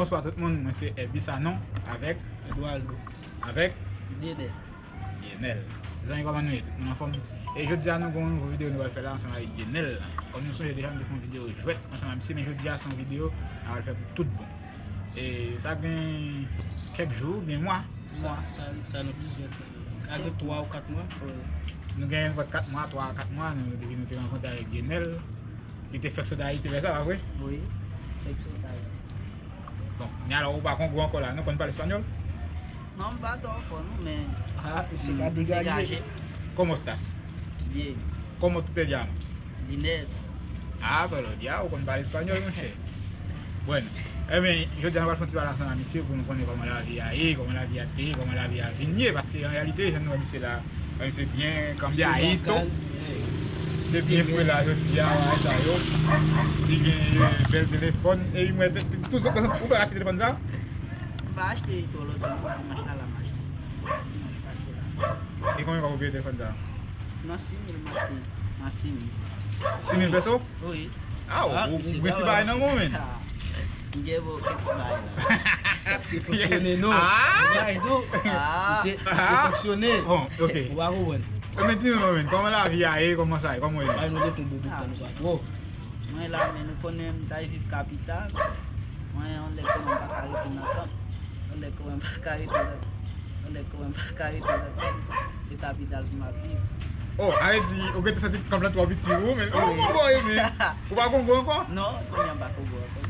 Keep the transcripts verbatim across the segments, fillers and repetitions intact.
Bonswa tout moun, mwen se Herby Sanon avèk Eduardo avèk Dienel. Dienel. Mezanmi, kòman nou ye? Tout moun anfòm? E jodi a nou gen yon nouvo videyo nou pral fè la ansanm avèk Dienel. Kòm nou sonje deja, nou te fè yon videyo jwèt ansanm avèk misye, men jodi a se yon videyo n a pral fè pou tout bon. E sa gen kèk jou, gen mwa. Sa, sa, sa nan plizyè tan. Ka gen twa ou kat mwa. Nou gen nenpòt kat mwa, twa a kat mwa, nou depi nou te rankontre avèk Dienel. Li te fèk sot Ayiti lè sa, pa vre? Wi, fèk sot Ayiti. Bon, men alò ou pa Kongo ankò la, nou konn pale espanyòl? Non, m pa twò fò non, men ah, misye ka degaje. ¿Cómo estás? Bien. ¿Cómo tú te llamas? Dinero. Ah, pero ya, ou konn pale espanyòl, monchè. Bueno, ebyen, jodi a nou pral fè yon ti pale ansanm ak misye pou nou konnen kòman lavi a ye, kòman lavi a te ye, kòman lavi a vin ye, paske an reyalite, jan nou wè misye la, misye byen kanbyayito. Se byen fre la jodi a, bagay sa yo. Li gen bèl telefòn, e mwen te, tout, tout, ou pral achte telefòn sa? M pa achte li twò lontan non, dimanch la, la m achte. Dimanch pase la. E konbyen kòb ou peye telefòn sa? Nan sis mil m achte. Nan sis mil. Sis mil peso? Wi. Ah, ou gen ti bagay nan men w, men. M gen bon kèk ti bagay la. Se fonksyone non. Ah! Bagay tou. Ah! Se, se fonksyone. Bon, ok. Ou pa konprann. Men di nou non, men, kòman lavi a ye, kòman sa ye, kòman w ye? Bay nou defen de tan nou pa twò. Mwen la, men nou konnen m t al viv kapital. Mwen, yon lè kòman m pa ka rete nan tanp. Yon lè kòman m pa ka rete nan, yon lè kòman m pa ka rete nan tanp. Se kapital pou m ap viv. Oh, sa vle di, ou gentan santi tanp lan twò piti pou ou, men ou pa Kongo, men. Ou pa Kongo ankò? Non, kounye a m pa Kongo ankò.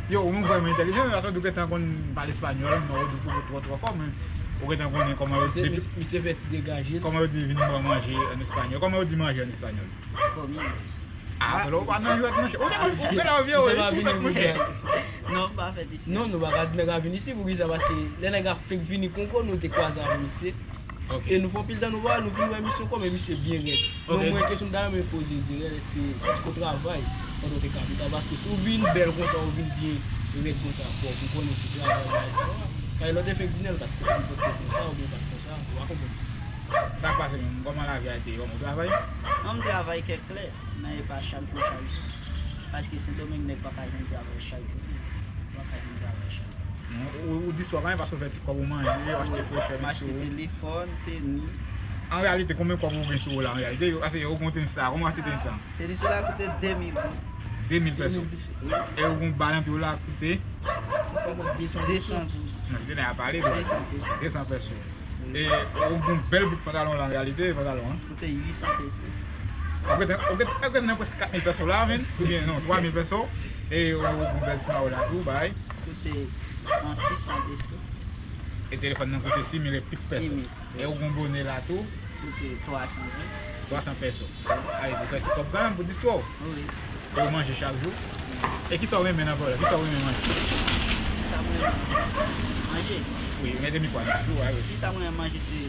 Yo, ou menm vrèman entèlijan, men paske ou gentan konn pale espanyòl, men ou di Kongo twò, twò fò, men ou gentan konnen kòman yo depi. Misye fè ti degaje. Kòman yo di vin pran manje an espanyòl? Kòman yo di manje an espanyòl? Comida. Ah, men ou pa nan jwèt, monchè. Ou te konn ou fè la vye, ou fè la vye, monchè. Non, m pa fèt isi. Non, nou pa ka di nèg la vin isi, poukisa? Paske lè nèg la fenk vini Kongo, nou te kwaze avè misye. Ok. E nou fè anpil tan nou pa wè, nou vin wè misye ankò, men misye byen rèd. Ok. Men mwen, kesyon m ta renmen poze dirèk, èske, èske w travay pandan w te kapital? Paske si w vin bèl konsa, ou vin byen rèd konsa, fò w konnen si w travay, bagay sa yo. Kay lè w te fenk vini an, l pa t konsa, ou byen pa t konsa, ou pa konprann. Sa k pase menm? Kòman lavi a te ye? Kòman w travay? Non, m travay kèk lè, men e pa chak jou, chak jou. Paske Sendomeng nèg pa ka jwenn travay chak jou. Pa ka jwenn travay chak jou. Non, ou, ou di swa kanmenm paske w fè ti kòb ou manje, ou achte fòchè, m achte telefòn, tenis. An reyalite, konbyen kòb ou gen sou ou la, an reyalite? Yo, paske yo gen tenis la, kòman w achte tenis la? Tenis la koute de mil goud. De mil peso. Wi. E ou gen yon bal nan pye w la koute? Li fè mwen de san peso. De san goud. Non, li te nan pale, de san peso. De san peso. E ou gen yon bèl bout pantalon la, an reyalite, pantalon an. Koute uit san peso. Ou gentan, ou gentan, ou gentan nan prèske kat mil peso la, men. Oubyen non, twa mil peso. E ou gen yon bèl ti mayo la tou, bay. Koute yon sis san peso. E telefòn nan koute sis mil e plis peso. Sis mil. E ou gen yon bone la tou. Koute twa san goud. Twa san peso. Ay, ou fè ti kòb kanmenm pou distwè w. Wi. E ou manje chak jou. E kisa ou renmen nan vòlè? Kisa ou renmen manje? Kisa mwen renmen manje? Wi, mete mikwo a nan jou a, wi. Kisa mwen renmen manje se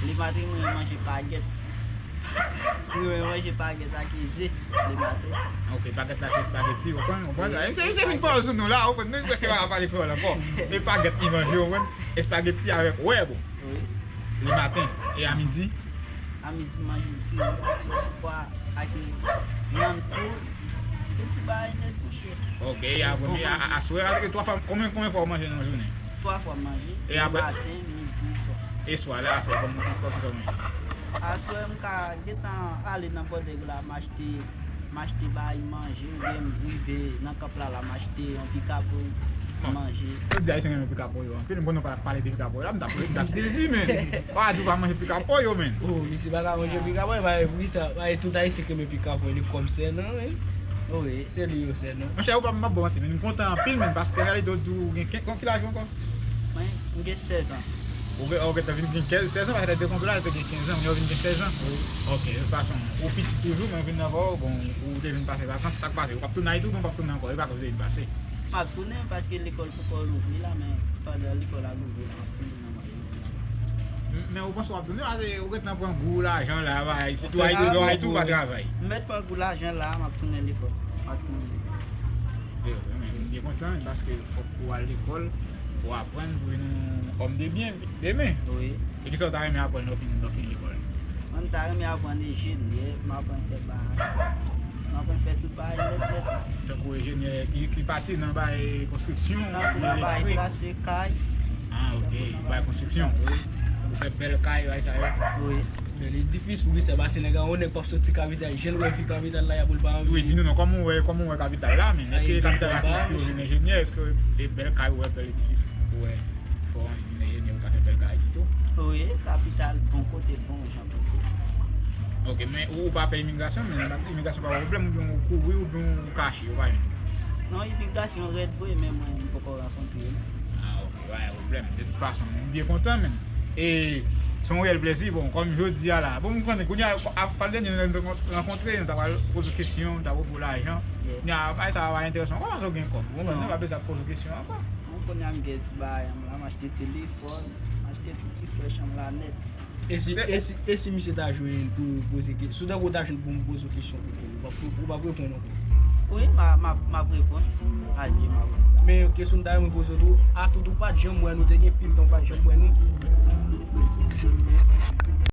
le maten, mwen renmen manje pagèt. Mwen renmen manje pagèt ak ze le maten. Ok, pagèt la se espageti, ou konprann? Ou konprann? Wi. Misye, misye vin pale sou nou la, ou konprann? Nou prèske pa ka pale kreyòl ankò. E pagèt li manje, ou konprann? Espageti avèk wèb. Wi. Le maten. E a midi? A midi, m manje ti sòs pwa ak vyann kou. Yon ti bagay nèt, monchè. Ok, e apre, men a, a, aswè, a, twa fwa, konbyen, konbyen fwa w manje nan jounen? Twa fwa m manje. E apre? Maten, midi, swa. E swa, lè aswè, konbyen, konbyen fwa w manje? Aswè, m ka gentan ale nan bòdèg la, m achte M achte bay manje, oubyen m rive nan kanp la, la m achte yon pikapòy manje. Yo di Ayisyen renmen pikapòy yo anpil, m konnen w pa pale de pikapòy la, m t ap, m t ap sezi, men. Ou pa di w pa manje pikapòy yo, men. Oh, misye pa ka manje pikapòy, pa pou sa, pa tout Ayisyen ki renmen pikapòy, li kòm sènan, men. Wi, se li yo sènan. Monchè, ou pa, m ap ba w manti, men m kontan anpil, men, paske reyalite w di w gen ken-, kon ki laj ou ankò? Mwen, m gen sèz an. Ou gen, ou gentan vin gen kèz, sèz an, paske lè te kontre la, lè te gen kenz an, men ou vin gen sèz an. Wi. Ok, de tout fason, ou piti toujou, men ou vin nan kò, bon, ou te vin pase vakans, sa k pase? Ou p ap tounen Ayiti oubyen ou p ap tounen ankò? E vakans ou te vin pase? M ap tounen, paske lekòl poko louvri la, men pandan lekòl ap louvri la, m ap tounen nan mwa janvye la. M-, men ou panse w ap tounen? Paske ou gentan pran gou lajan la, bay, sitou Ayiti, ou pa travay. M mèt pran gou lajan la, m ap tounen lekòl. M ap tounen lekòl. Yo, men, m byen kontan, paske fòk ou al lekòl, ou aprann pou vin yon òm de byen demen. Wi. E kisa w ta renmen aprann lè w fin, lè w fin lekòl? Mwen, m ta renmen aprann enjenyè, m aprann fè baraj. M aprann fè tout bagay nèt nèt. Tankou enjenyè ki, ki pati nan bay konstriksyon, Tankou nan bay elektrik. Trase kay. Ah, ok, bay konstriksyon. Ou fè bèl kay, bay sa yo. Wi. Men li difisil pou gen sa, paske nèg a, yon nèg p ap soti kapital, jan l wè vi kapital la, y a pou l pa anvi. Wi, di nou non, kòman ou wè, kòman ou wè kapital la, men èske kapital la te enspire w vin enjenyè, èske e bèl kay ou wè, bèl edifis ou wè, fò w anvi vin enjenyè, ou ka fè bèl kay tou? Wi, kapital bon kote, bon jan kote. Ok, men ou, ou pa pè imigrasyon, men imigrasyon pa pwoblèm, oubyen ou kouri, oubyen ou kache, ou pa jwenn. Non, imigrasyon rèd vre, men mwen, m poko rakontre l. Ah, ok, pa gen pwoblèm. De tout fason, m byen kontan, men. E se yon reyèl plezi, bon, kòm jodi a la. Bon, m konnen, kounye a, a, pa dènye nou rankontre, nou ta pral poze w kesyon, nou ta ofri w lajan. Yeah. Kounye a, bagay sa a pa enteresan ankò, paske w gen kòb. Ou konprann, nou pa bezwen poze w kesyon ankò. Bon, kounye a m gen ti bagay an m la, m achte telefòn, m achte tout ti frèch an m la nèt. E si, e si, e si misye ta jwenn pou poze kesyon, si w ta, ou ta jwenn pou m poze w kesyon pou ou, ou p ap, ou p ap reponn ankò? Wi, m a, m a, m ap reponn. Alye, m ap reponn. Men kesyon m ta renmen poze w tou, a tout ou pa t janm wè nou, te gen pil tan ou pa t janm wè nou.